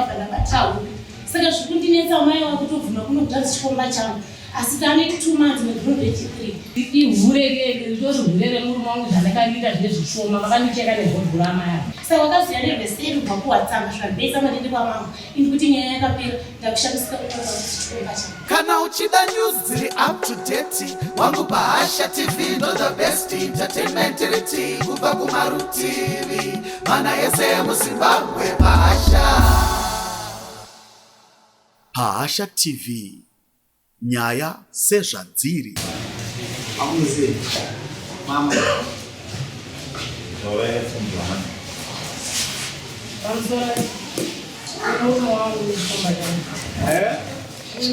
vabva ndabata hupi. Saka zviri kundinetsa amai vakutobvuma kuno kuti hanzi chikomba changu asi tane 2 months negrade 3. Ihure riye ritori hure remurume wangu. Zvandakariita zvine zvishoma, vakandicheka nebhodhoro amai ava. Saka wakaziya nerweseri kubva kuwatsamba zvabesa madende kwamambo ini kuti nyaya yakapera. Ndakushamisika kuona kuti chikomba changu. Kana uchida news dziri up to date, wangu, Pahasha TV ndo the best entertainment riti kubva kumarutivi mana ese emuZimbabwe. Pahasha, Pahasha TV, nyaya sezvadziri. Amuze mama. Pamusoro, murume wangu nechikomba changu.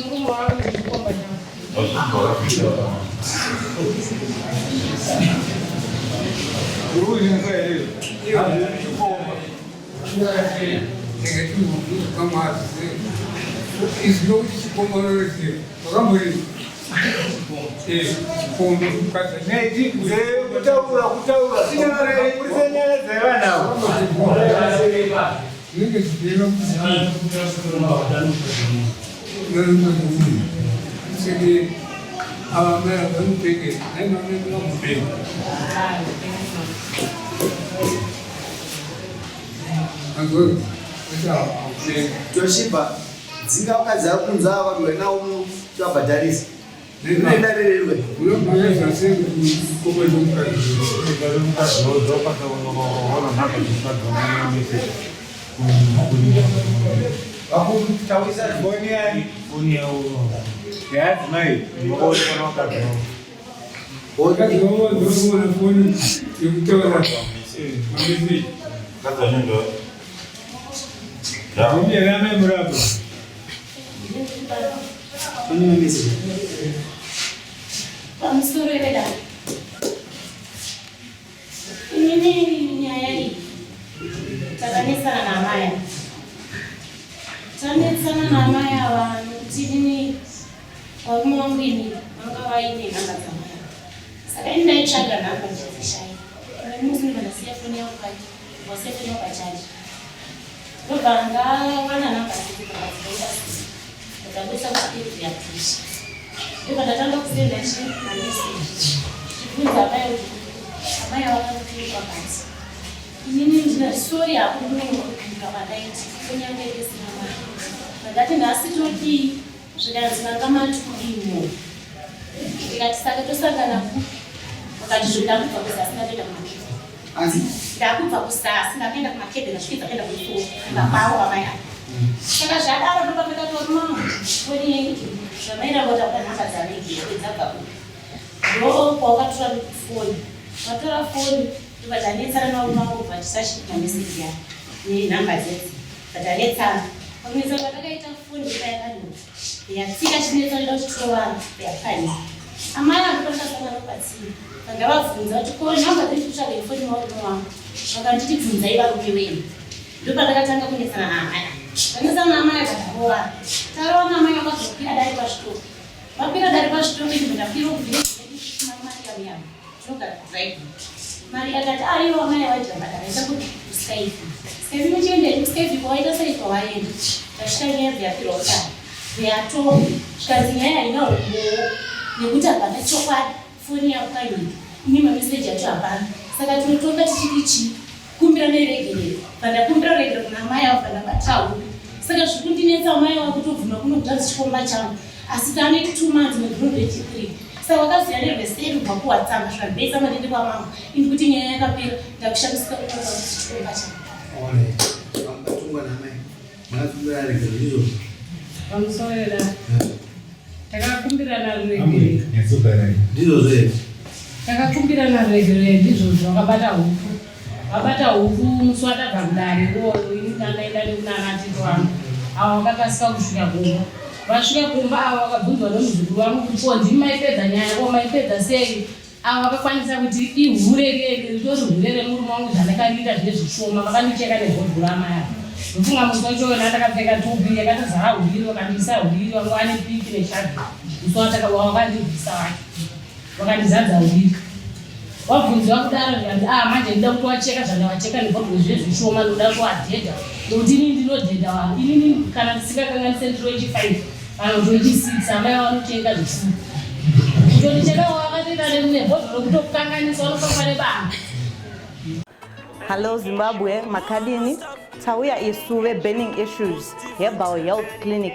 Murume wangu nechikomba changu. Kutaura, kutaura, kurise nyaya dzevanavo. Zvinenge zvichireva kuti seke ava mai vanopenge naimamupenga. Toshiba dzinga vakadzi ari kunze ava, vanhu vainawo tivabhadharisa inoendarererwe. Unobhadharisa sei kuti chikomba chomukadzi? Vakutaurisa foni yani yaadzimai. Mukadzi wavo ndokuona foni yekutaura mameseji. Foni yaramai murapa. Foni mameseji. Pamusoro yedare, inini nyaya iyi takanetsana naamai ava. Tanetsana naamai ava nokuti inini varume vangu ini vanga vaine nhamba dzamai ava, saka ini ndaitsvaga nhamba ndichidzishaya. Musi ndobva ndasiya foni yangu pake, wasiya foni yangu pachaji, ndobva ndawana nhamba dzidzi dzikaita sei, ndakabusa kuti yapisha. Ndobva ndatanga kusenda chi mameseji ndichibvunza amai kuti amai vakakuti kwakati. Inini ndina sorry hakunonga kupindura kwadaiti kunyange ndisina mari. Ndakati nhasi todii? Zvikanzi manga matudimo. Ndikati saka tosangana kupi? Vakati zvo ndakubva kuzasi, ndatoenda kumakebhe. Anzi? Ndakubva kuzasi, ndakuenda kumakebhe, ndasvikidza kuenda kumusoro kumba kwavo vamai ava. Saka zvadaro ndopandakatori mama foni yenyu zvamairamba kuti akuda nhamba dzanenge dzabva kupi. Ndo kwawakatora foni, watora foni. Ndobva tanetsana navarume vangu, bva tisachita meseji yavo nenhamba dzedzi, bva tanetsana. Pakunetsana kwatakaita, foni ipa yakanoti yatsika chinetsana ida kuti tirovana yapfanyika. Amai vangu pandakasangana patsime, pandavabvunza kuti ko nhamba dzendikutsvaga ifoni mavarume vangu, vakanditi bvunzai varume venyu. Ndopandakatanga kunetsana naamai. Tanetsana naamai, akatarovana, tarovana. Amai vakazokwira dare pasvitoki, vakwira dare pasvitoki, ndibva ndakwira kubvira mari yavo tinogara kudrive. Mari akati aiwa, amai avaita madara ita kuti kuSkype Skype muchiendei kuSkype kwawaita sei kwawaenda. Tasvika, nyaya bveyapirwa kudare, bveyatonga, zvikanzi nyaya haina umbowo nekuti hapana chokwadi. Foni yapwanyika, ine mameseji acho hapana, saka tinotonga tichiti chii? Kumbira neregerero. Pandakumbira regero kuna amai avo, pandabata hupi. Saka zviri kundinetsa amai vakutobvuma kuno kuti hanzi chikomba changu asi tane 2 months negrade 3. Saka wakaziya nerweseri kubva kuwatsamba zvabesa madende kwamambo ini kuti nyaya yakapera. Ndakushamisika kuona kuti chikomba changu. Vangatungwa namai makakumbira regero, ndizvozvo? Pamusoro yedare, takakumbirana ruregerero. Ndizvozvo here? Takakumbirana ruregerero, ndizvozvo. Vakabata huku, vabata huku musi watabva kudare iwoyo. Ini ndandaenda nekunana tete wangu, avo vakakasika kusvika kumba. Vasvika kumba, avo vakabvunzwa nemuzukuru wangu kuti ko ndimi maipedza nyaya, ko maipedza sei? Avo vakakwanisa kuti ihure riye ritori hure remurume wangu. Zvandakariita zvine zvishoma, vakandicheka nebhodhoro amai ava. Ndofunga musi wacho wona ndakapfeka topi yakatozara huriri, vakandiisa huriri. Vanga vane piki neshavi musi wakandibvisa wacho, vakandizadza huriri. Wabvunziwa kudaro zvikanzi ah manje ndida kutowacheka zvandawacheka nebhodhoro zviye zvishoma ndoda kuwadhedha nekuti inini ndinodhedha wangu inini kana ndisingakanganise ndiro yechi5 kana kuti wechi6 amai vanotenga zvishupa kutondicheka wakatoita nebhodhoro kutokanganisa vanofamba nebanga. Hello Zimbabwe, makadini? Tauya isu veBurning Issues Herbal Health Clinic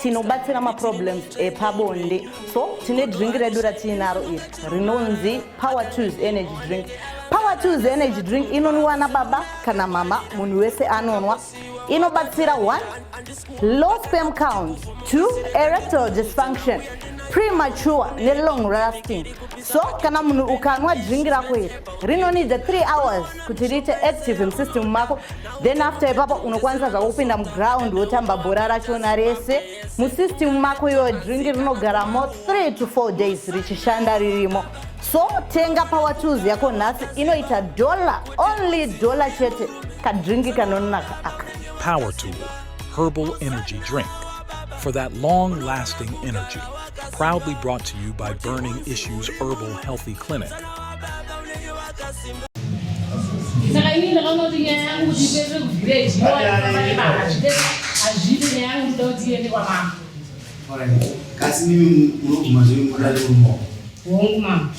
tinobatsira maproblems epabonde. So tine drink redu ratiinaro iri rinonzi Power Tools Energy Drink. Power Tools Energy Drink inonwiwa nababa kana mama, munhu wese anonwa. Inobatsira 1 low sperm count, 2 erectile dysfunction, premature nelong lasting. So kana munhu ukanwa drink rako iri rinonidza 3 hours kuti riite active musystem mako, then after ipapo unokwanisa zvako kupinda muground wotamba bhora rachona rese musystem mako. Iwo drink rinogaramo 3 to 4 days richishanda ririmo. So tenga Power Tools yako nhasi, inoita dollar, only dollar chete. Kadrinki kanonaka aka. Power Tool Herbal Energy Drink for that long lasting energy. Proudly brought to you by Burning Issues Herbal Healthy Clinic. Saka inini ndakaona kuti nyaya yangu kuti ipere kuvillage hazvidi, nyaya yangu ndoda kuti iende kwamama. Alright. Kasi mimi munobvuma zvenyu munoda nemurume wako? Hongu mama.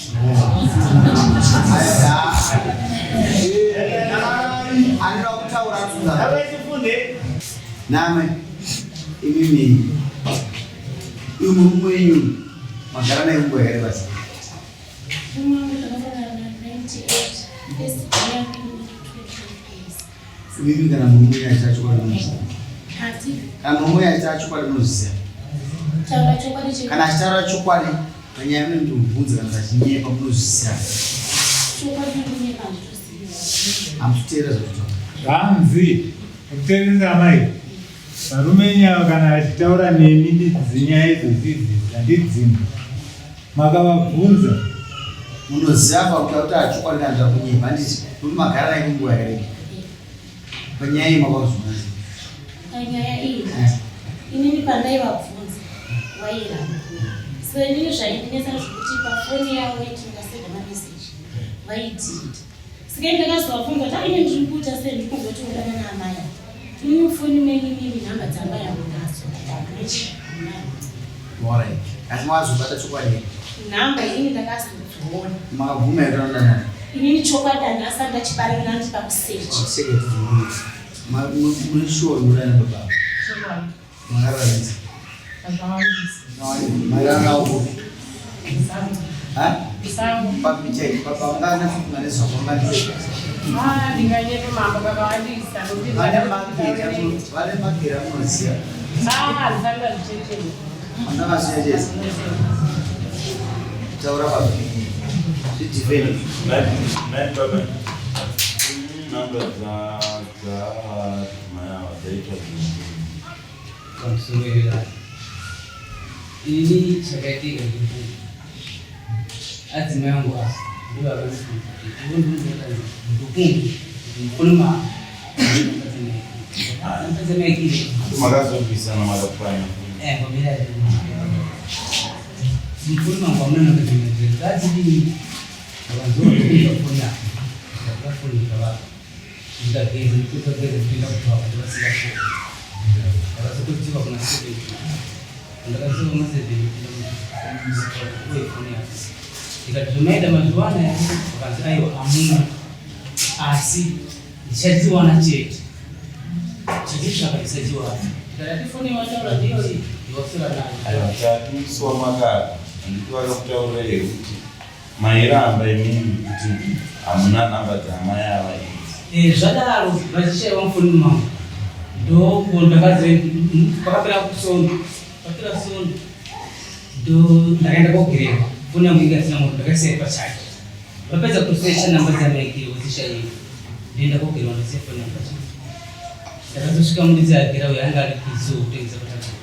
Anoda kutaura tsunza name imimi, uyu murume wenyu magara naye nguva yakareba sei? Murume wangu takaroorana 98, first day yangu ine 28 days. Imimi, kana murume wenyu achitaura chokwadi munoziva? Hati? Kana murume wenyu achitaura chokwadi munoziva? Taura chokwadi che Kana achitaura chokwadi panyaya munondobvunza, kana kuti achinyepa munozviziva? Chokwadi nekunyepa handitozivi. Hamuchiteera zvakutaura. Zvanzi kuteerera mai, varume nyaya kana achitaura nemi ndidzinyaya idzodzidzi handidzimwe makavabvunza. Munoziva pakuta kuti achokwadi kana zvakunyepa, handiti? Kuti magara naye kwenguva yakareba, panyaya iyi makazviona sei? Panyaya iyi, inini pandaivabvunza vairamba. So inini zvaindinetsa zvekuti pafoni yavo vaiti ndasenda mameseji vaidelete. Saka ini ndakazovabvunza kuti aine ndiri kuita sei, ndiri kungoti udana naamai ava, inini mufoni menyu mimi nhamba dzaamai avo nadzo. Alright. Asi makazobata chokwadi here? Nhamba inini ndakazodziona. Makabvuma here kuti anodanana? Inini chokwadi handasati ndachibarira ndi pakusechi. Mune sure munodana baba? Chokwadi. Makararamisa? Zvakawandisa. Mairara navo kupi? Musango. Ha? Musango. Papi chaipo? Paunganyatsofunga nezvako. Ah, ndinganyepe mambo, kakawandisa nokuti Vane vane magera munoziva? Ah, handifanira zvichecheni. Hamuna mazvichechesa. Taura baba, zvidefend. Nai baba, namba dza maya dzaitwa. Pamusoro yedare, ini chakaitika ndikuti adzimai angu ava ndivo vakandifunga kuti ivo ndinozoita ndokunge kuti mufoni mavo namba dzamaikire. Makazobvisana, makapwanya? Ngomira, mufoni mangu hamuna namba dzamaikire. Dzadzidini vakanzova ndokuita foni yako, ndikatora foni ndikavapa, ndikageza, ndikupedza kugeza ndikuenda kutwava, ndivasingafoni. Ndakazotodziva kuna 7, ndakadziva kuna 7, ndipinda foni yako, ndikati zvomaida mazuva anaya. Vakanzi aiwa, hamuna, asi ndichadziwana chete, chachitsvaka ndisachiwana. Ndikati ati foni wataura ndiyo iyi ndiwasura nayo. Aiwa, tati makaka handiti vakakutaurira here kuti mairamba imimi kuti hamuna namba dzamai ava idzi? Zvadaro vachishaiwa mufoni mangu, ndoko ndakaze pakapera kusondo, papera sondo ndo ndakaenda kogererwa foni yangu inga isina moto, ndakaisiya pachaji. Vapedza kusecha namba dzamaikiri vodzishaiwa, ndoenda kogererwa, ndosiya foni yangu pachaji. Ndakazosvika mudzi agera uyo anga ari busy wokutengesa patagurwa,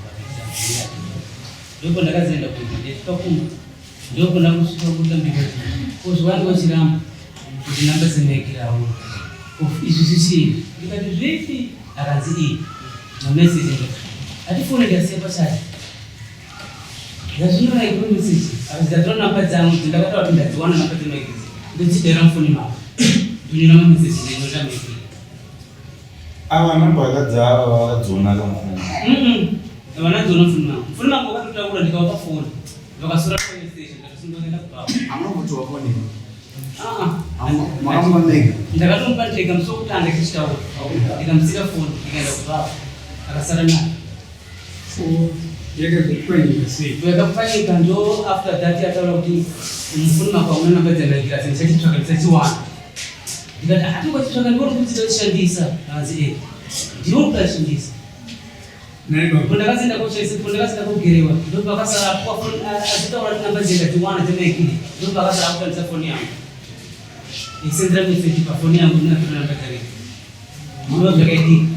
ndoko ndakazoenda kunze. Ndasvika kumba, ndoko ndakusvika kutambika kozvange vachiramba kuti namba dzemaikiri auna izvi zvichii. Ndikati zvipi? Akanzi iyi mameseji. Ndikati hatifoni, ndasiya pachaji, ndazvinonaikiro meseji. Akanzi ndatora namba dzangu, ndakataura kuti ndadziwana namba dzemaikiri. Ndodzidera mufoni mavo. Ndonyora mameseji ndainyora meseji. Ava namba vakadzi ava vakadziona kamufoni. Havana dziona mufoni mangu. Mufoni mangu vakatotaura ndikavapa foni. Vakasura police station ndakasungwa kuenda kubhawa. Hamuna kutoa foni here? Ah ah. Makamupa mega? Ndakatomupa ndega musi wekutanga tichitaura. Ndikamusira foni ndikaenda kubhawa. Akasara nayo. Yakazopfanyika sei? Yakapfanyika ndo after that ataura kuti mufoni mako hamuna namba dzandagira asi ndichachitsvaka ndisachiwana. Ndikati hati ukachitsvaka ndiwe uri kudzida kuchishandisa. Hanzi eh. Ndiwe uri kuchishandisa. Ndakazoenda kochese ndakazoenda kogerewa ndopakasara apuwa foni achitaura kuti namba dziye ndatiwana dzemaikiri ndopakasara akutambisa foni yangu isendera meseji pafoni yangu ndinatora namba dzake ndo zvakaitika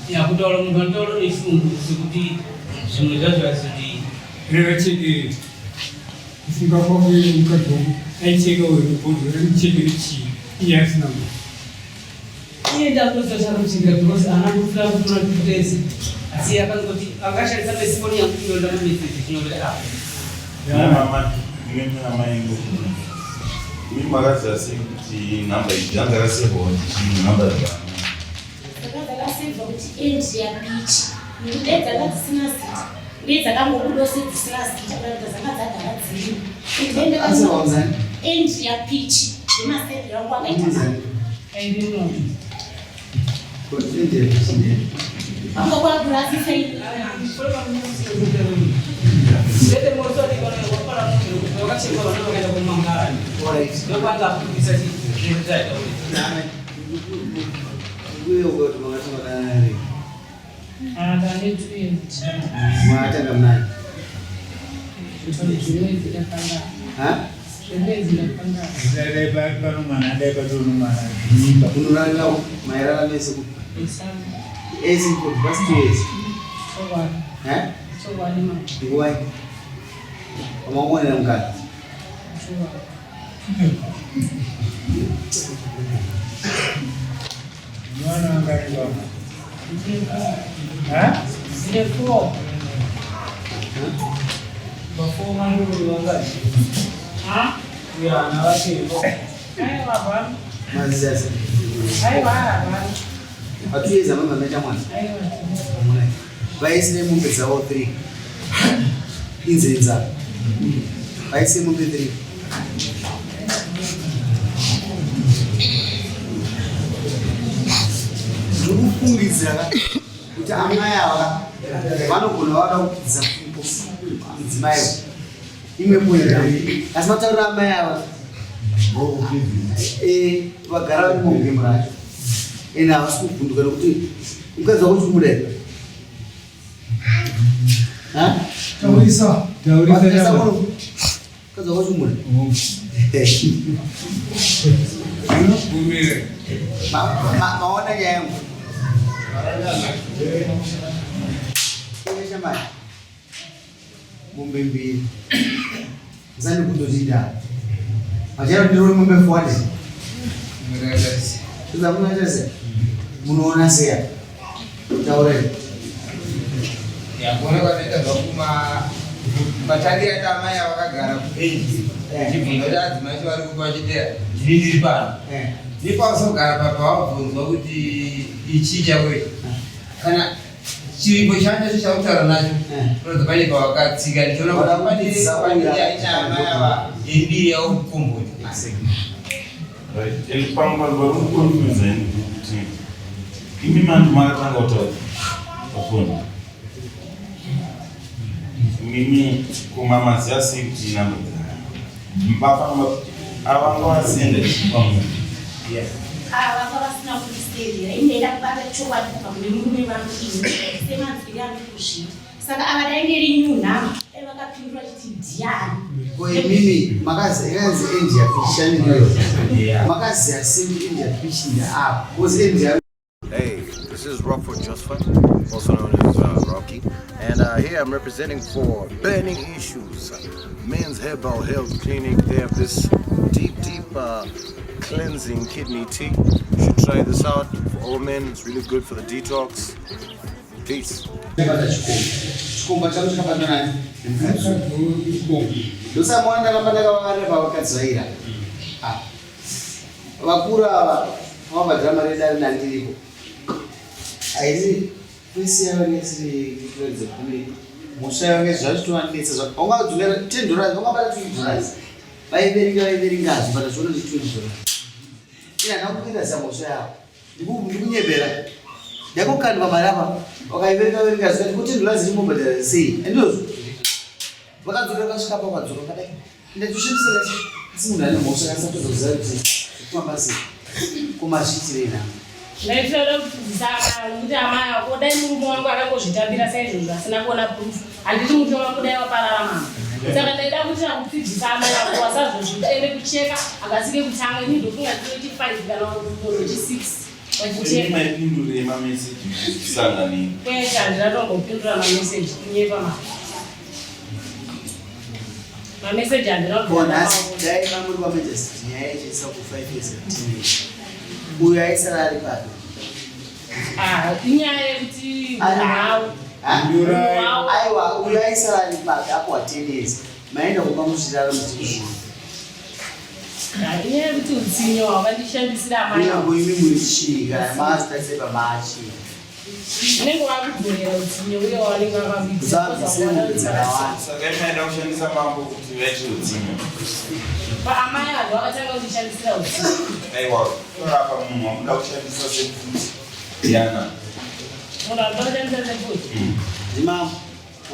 ya kutaura munhu anotaura neshungu sekuti zvimwe zvazvo azoti Revachekere kufunga kwako iwe mukadzi wangu aicheka uyo nebhodhoro aimuchekere chii iye asina mwana Iye ndakutoziva chaakamuchengera because haana kufira kutora tese asi iye akangoti angashandisa mesifoni yangu kunyora mameseji kunyora apa. Mama, mimi amai ngokuti. Mimi makaziva sei kuti nhamba idzi dzanga dzakasevhwa kuti nhamba dzana. Dzanga dzakasevhwa kuti Andrea Beach. Nekuti dai dzanga dzisina zita uye dzakangobudawo sedzisina zita kuratidza dzanga dzagara dzirimo. And then ndakaona Andrea Peach ndemasevhero angu akaita Mwatanga mnani? Unorarira mairara mese kupi? Ese for the past 2 years. Eh? Nguwai? Wamakuonera mukadzi? Mwana wangani baba? Ha? Ndine four. Bafo vangu vangani? Ha? Uya ana vake. Aiwa baba. Mazizasi. Aiwa baba. Patuyeza mama maita mwana. Aiwa. Amuna. Vaisire mombe dzavo 3. Inzenza. Vaisire mombe 3. Ndikufungidzira ka kuti amai ava vanogona vada kupidza mudzimai imwe poita asi mataurira amai ava eh, vagara vari mugemu racho ende havasi kuvhunduka nekuti mukadzi wako chikumuda here Taurisa. Taurisa. Mukadzi wako chikumuda Unobvumira. Maona nyaya yangu. Shamari. Mombe mbiri. Zani kundodida. Machera ndiro mombe 40. Zamunoita sei? Munoona sei? Taurei. Yakuona kwanoita zvakuma matangira ati amai avakagara kubenji chibvunza kuti adzimai cho vari kupa vachitera ndini ndiri pano nepausogara papa wabvunzwa kuti ichii chako ichi kana chiripo chacho chautaura nacho unoza pane pawakatsika ndichiona kuti pane yaita amai ava yembiri yavo kukomboni Right. And pamwe vanhu vari kukonfuza ini kuti imi mandi makatanga kutaura pafoni. Mimi kumamaziva sei kuti inamba dzaa. Mbafamba avanga vasenda chipa munhu. Ava vanga vasina kundisevera ini ndaida kubata chokwadi kubva kune murume vangu ini semanzwire andiri kuzviita saka ava dai ndiri new number dai vakapindura chiti ndiani Ko imimi makazi yakanzi India fish shani makaziva sei kuti India fish ndeapo because India Hey, this is Rockford Josphat, also known as Rocky, and here I'm representing for Burning Issues, Men's Herbal Health Clinic. They have this deep, deep cleansing kidney tea. You should try this out for all men. It's really good for the detox. Peace. Chakabata chikomba. Chikomba chako chakabatwa nani? Nemukadzi. Ndosaka ndaramba ndakavavarira pavakadzi vaira. Ah. Vakuru ava vabhadhara mari yedare ndandiriko. Haisi kwese yavo nesiri kuratidza kune mhosva yavo ngezvazvitovanetsa zva ungadzokera 10 dollars ungabata 20 dollars. Vaiverenga vaiverenga hazvo but zviona ndi 20 dollars. Ina ndakupinda samhosva yavo. Ndikunyebera. Ndakukandwa mari apa wakaiverenga verenga zvikati kuti 10 dollars irimbobhadhara sei? Andizvo. Vakadzokera vakasvika apa vakadzoka vakadai. Ndachishandisa ndati asi munhu ane mhosva akasatadza kuziva kuti zvekufamba sei. Ko mazviitirei nhamo? Ndaitoda kudzidzisa amai nokuti amai ako dai murume wangu akangozvitambira saizvozvo asina kuona proof handiti muti wangu dai waparara mama saka ndaida kuti akudzidzisa amai ako wasazozviita ende kucheka akasike kutanga ini ndofunga ndinochi 5 kana unochi 6 wachicheka Maipindurei mameseji muchisanganei? kwete handina tombopindura mameseji kunyepa mama mameseji handina Ko nhasi dai mamuri kwaMajesty nyaya yachiisa ku 5 years and 10 years. Uyo aisara ari papi? Ah, inyaya yekuti nhau Aiwa, uyo aisara ari papi apo wa 10 years. Maenda kumba muchirara muchizvii. Inyaya yekuti utsinye hwavandishandisira amai Kunyange imi muri chii kana maazita pamaachi. Unenge wakudzorera utsinye uye wavanenge Usabvise mombe dzakawanda. Saka imaida kushandisa mambo kuti vaite utsinye. Amai vanhu vakatanga kundishandisira utsinye. Aiwa, torapa munhu wamuda kushandisa sepfuti. Yana. Munhu anoda kushandisa sepfuti. Ndimambo,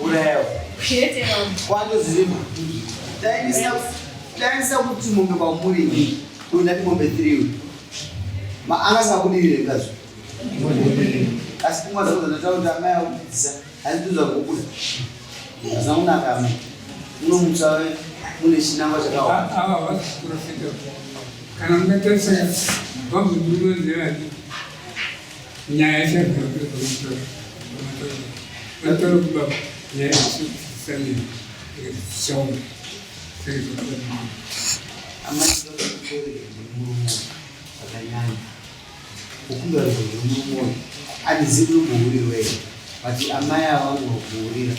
urayawo. Chete mambo. Kwando zvirimo. Dai kuti mombe kwamuri imi. Uyu ndati mombe 3 uyu. Ma angasakudirire mukadzi. Asi pfungwa dzako dzandataura kuti amai akudzidzisa handidzo dzakubuda. Hazina kunaka amai. Munomutsa mune chinangwa chakawanda. Ava vasiprofita kana mungatarisa vabvunzirati nyaya ichagara vanotaura kubaba nyaya yekusanira tichaona Amai murume zvakanyanya. Kukumbira rudo murume uyu. Handizivi kuti unombohurirwa here. But amai ava vanokuhurira.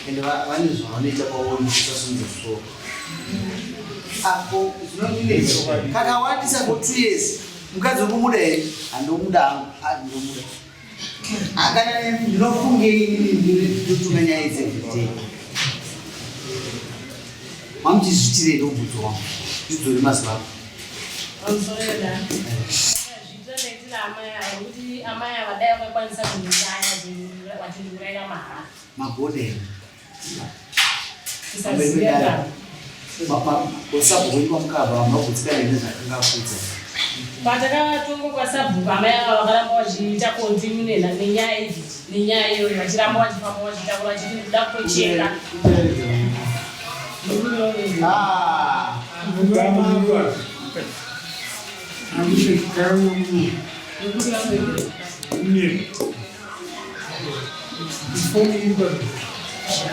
Ende vane zvavanoita kwauri kusasundza musoro. Apo zvinondinetsa. Kakawandisa for 2 years. Mukadzi wekumuda here? Handomuda hangu. Ah, ndinomuda. Ah, kana ndinofungei inini ndinotunga nyaya idzi everyday. Mamuchizvitirei ndobvunzo wangu. Ndidzore mazuva ako. Pamusoro yedare. Zvita ndaitira amai ava nokuti amai ava dai vakakwanisa kundiuraya vachindiurayira mahara. Magona here? Tisaziva daro. Usabhuku wenyu kwamukabva vanhu vagutsikana here nezvakanga akudza. Patakatongwa kwasabhuku amai ava vakaramba vachiita continue nenyaya idzi nenyaya iyoyo vachiramba vachifamba vachitaura vachiti ndikuda kutocheka. Ah.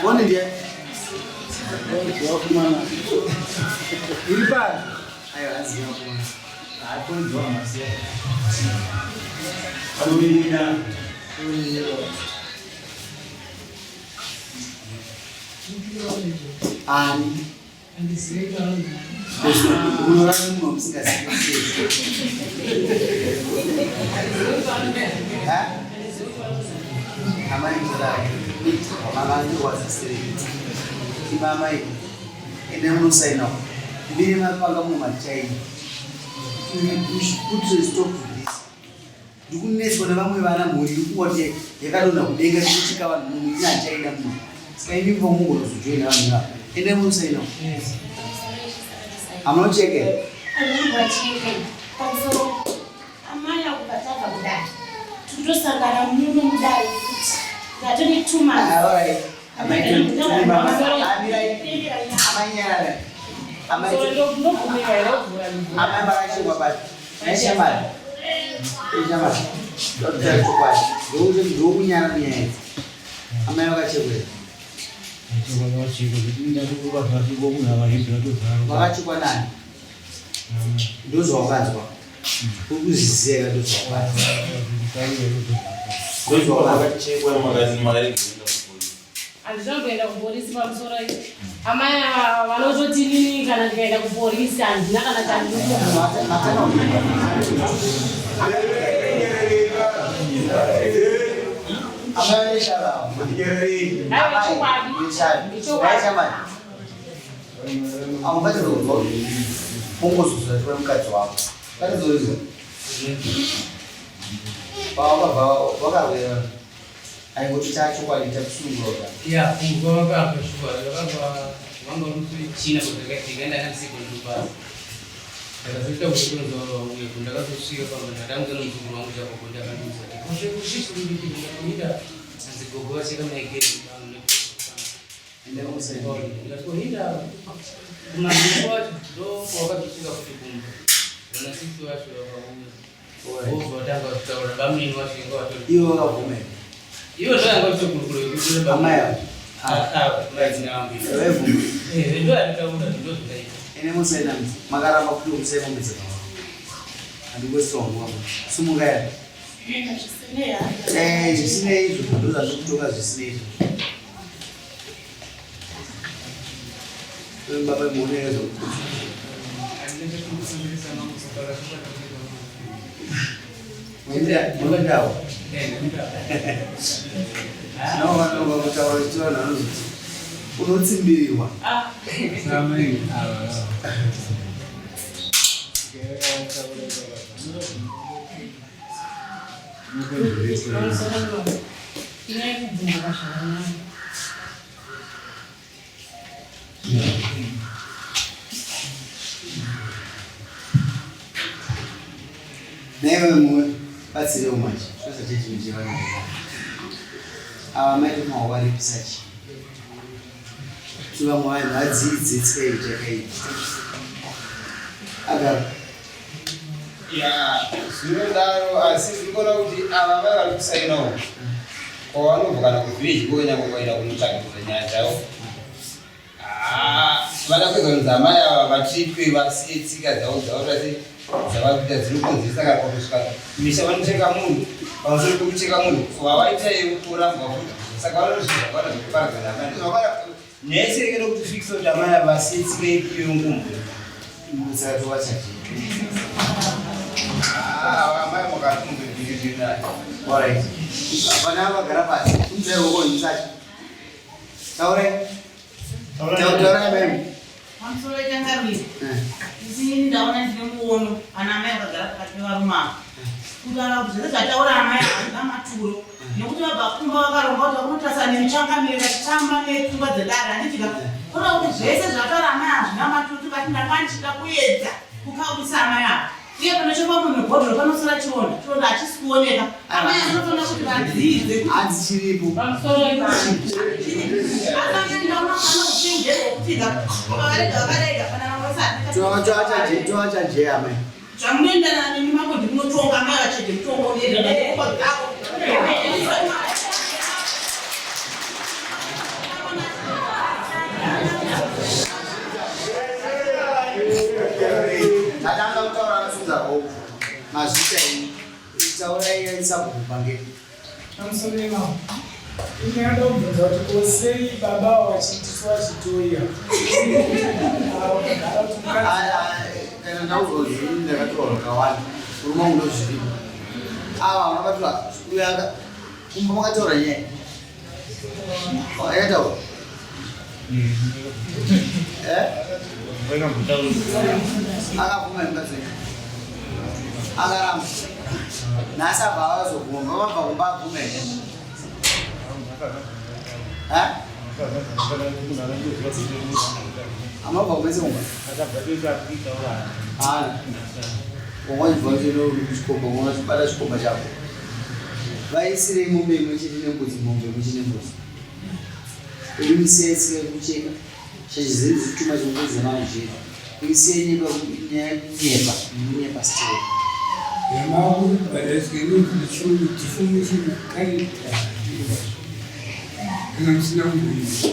Foni ndiye. Iri pari. Aiwa, hanzi yakumana. Ani. Unorara munhu wamusingazivi. Ha? Amai mudai. Mama ndirwadza sereki. Ima amai. Ende munosaina. Mbiri mapanga muno machaina. We should put a stop to this. Ndikunetswa nevamwe vana mhuri iri kungoti yakadonha kudenga ichichika vanhu munhu ina achaida munhu. Saka imi mva mungonozojoina vanhu ivava. Ende munosaina. Hamuna kucheka here? Anongwacheke pamusoro amai akubatanga kudai tikutosangana muno mudai futi ndatone 2 months. Ah, all right. Amai, amirai. Amai nyarara. Amai. Ndobvumira here kuvhura mivhura? Amai makachekwa papi? Neshamari. Neshamari. Ndokutaura chokwadi. Ndokuti ndokunyara munyaya idzi. Amai vakachekwa here? Vakachekwa nani? Ndozvawakanzwa. Uri kuzviziva here ndozvawakanzwa? Ndozvawakanzwa. Vakachekwa makazi makarega kuenda kupolisi. Handina kumboenda kuporisi pamusoro amai ava vanototi nini kana ndikaenda kuporisi handina kana chandinoa. Mukadzi wako vakarwera aingoti chachokwadi chakusunungura. Ya, kubva vakabva shuwa, vakabva vanga uri china kuti ndakaenda ndisecondary pass. Ndakazoita kutonzwa uye ndakazosvika pamba ndatanga nomuzukuru wangu chagogo ndakandiudza kuti kushe kushishi ndikakuita hanzi gogo vacheka maigeri ndikatohinda kumaziko wacho ndokwawakazosvika futi kumba vana sisi vacho vakauya vobva vatanga kutaura bamunini wacho inga watori Ivo vakabvuma here? Ivo ndoyanga vachitokurukura yekuti Amai avo? Vaibvuma? Ndo yanditaura ndo zvindaita. Ene musaina makaramba kuti musai mombe dzakawanda. Handikusiwa nguva. Sumuka ya. Eh, zvisinei izvo ndo zvandikutonga zvisinei izvo. Baba muone zvokuti. Munoendawo? No, vanonga kutaura kuti vanhu vanozoti unotsimbirirwa. Inyaya yekubvunza zvakanaka. Naiwe mumwe batsirewo manje zvose chechinhu chevana ava maiti mawaripisa chi kuti vamwe vanhu vadzidze tsika iyi chakaita agara. Ya, zvinodaro, asi ndiri kuona kuti ava vai vari kusainawo kwavanobva kana kuvillage ko nyangwe kuenda kunotsvagidza nyaya dzavo. Ah, vada kuedza kunzi amai ava vachitwe vasiye tsika dzavo dzavaita dzavari kuita dzinokonzeresa kana pakusvika misha vanocheka munhu pamusoro pekucheka munhu vavaita kurambwa futi, saka vanozvii zvakawanda zvekuparadzana amai ndozvakawanda nyaya yese yekeda kuti fikisa kuti amai ava vasiye tsika ipiwe ngumbu. Musati wachaje. Amai mukati muzvibhiri. Alright. Vana vagara pasi. Unzai ruoko musachi. Taurai. Taurai ma'am. Pamusoro wechangamire, isini ndaona ndine muono ana amai vakagara pakati pevarume ava kutaura kuti zvese zvataura amai hazvina maturo nekuti vabva kumba vakaronga kuti vakunotarisa nemuchangamire vachitamba nepfungwa dzedare handitika kuona kuti zvese zvataura amai hazvina maturo tikati ndanga ndichida kuedza kukaurisa amai ava uye panochekwa munhu nebhodhoro panosara chironda, chironda hachisi kuoneka. Amai anotoona kuti vadzidze. Hanzi chiripo. Pamusoro. Toachaje amai. Zvamunoendana nemi mambo ndimunotonga amai vacheje mutongo neako. Ndatanga kutaura anosunza ruoko. Mazvita ini. Taurai aisabhuku pangeni. Pamusoro imamo. Ndinoda kubvunza kuti ko sei baba vachiitiswa chitoya? Kana ndauzozvini ndakatora zvakawanda. Murume wangu ndozviripo. Ava vakatora uyo aka kumba makataura nyaya. Yakataura. Eh? Akabvuma mukadzi wenyu. Akaramba. Nhasi abva avazobvuma. Vabva kumba abvuma here? Eh? Amabva kumese kumba? Hana. Ungachibva chikomba, ungachibata chikomba chako. Vaisirei mombe imwe chete nembudzi, mombe imwe chete nembudzi. Imisiyai tsika yekucheka. Chachizeri zvituma chinokudzana mujeri. Kuisiyai nyepa nyaya yekunyepa, munonyepa still. Yamaku character kana musina kumboita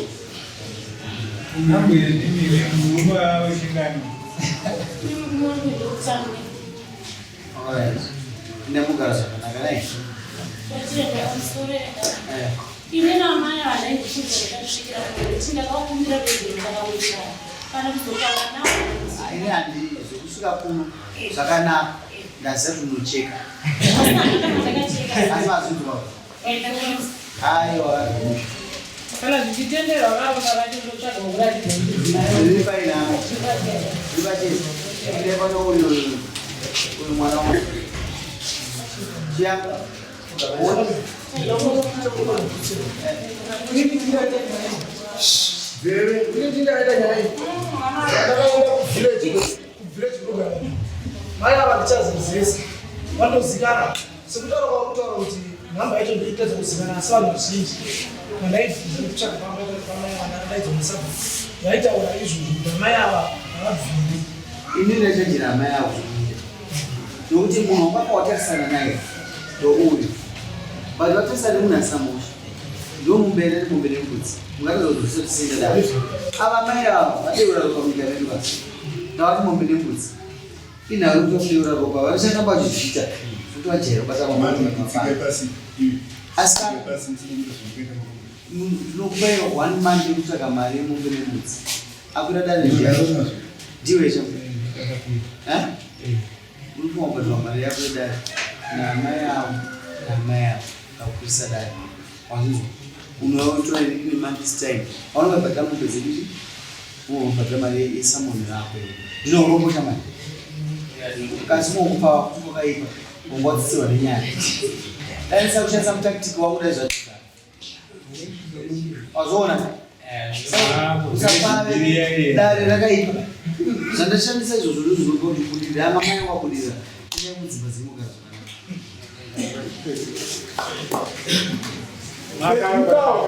ungamboya ndimire murume wavo chingani. Alright. Ndamugara zvakanaka nai. Eh. Ini naamai ava ndaingosvika ndakasvikira kuti ndakakumbira ruregerero ndakawirirana kana kuzotaura navo. Ini handi zvekusvika kuno zvakanaka ndaziva kuti munocheka. Asi mazvinzwa. Aiwa. Kana zvichitenderwa varonga vacho ndotsvaga wekuratidza kuti Zviri painamo. Zviri pachena. Ende pano uyu uyu mwana wangu. Chiya. Mai ava ndichazozesa vandozikanwa sekutaura kwakutaura kuti nhamba yacho ndoitadza kuzikanwa asi vanhu vazhinji vandaibvunza nekutsvaga pamai vana ndaidzwa musabva vaitaura izvozvo kuti amai ava havabviri. Ini ndachanjira amai avo nokuti munhu wanga watarisana naye ndouyu but watarisana nemunhu asina mhosva ndomubere nemombe nembudzi mungatozozvisa tisinda dai ava mai ava vadeura ropa munyika medu va ndavati mombe nembudzi inhau yekuti vakudeura ropa vanoshandamba vachizviita kuti vajaira kubata asi ndinokupai one month yekutsvaga mari yemombe nembudzi Akwira dare ndiwe cha. Eh? Uri kuwabhadhara mari yako yedare naamai avo naamai avo kakukwirisa dare. Wazvinzwa? Unotora in month's time. Aunobhadhara mombe dzedu chi? Unobhadhara mari yesamoni rako. Ndinourombo shamani. Kasi unokupa wakaipa. Wanga watsitsirwa nenyaya. Dai ndisakushandisa mutaktiki wangu dai zvatika. Wazoona? Usapave dare rakaipa. Zvandashandisa izvozvo ndozvinopa kuti budirira. Anga mai wabudirira. Ine mudzimba dzinogara zvakanaka.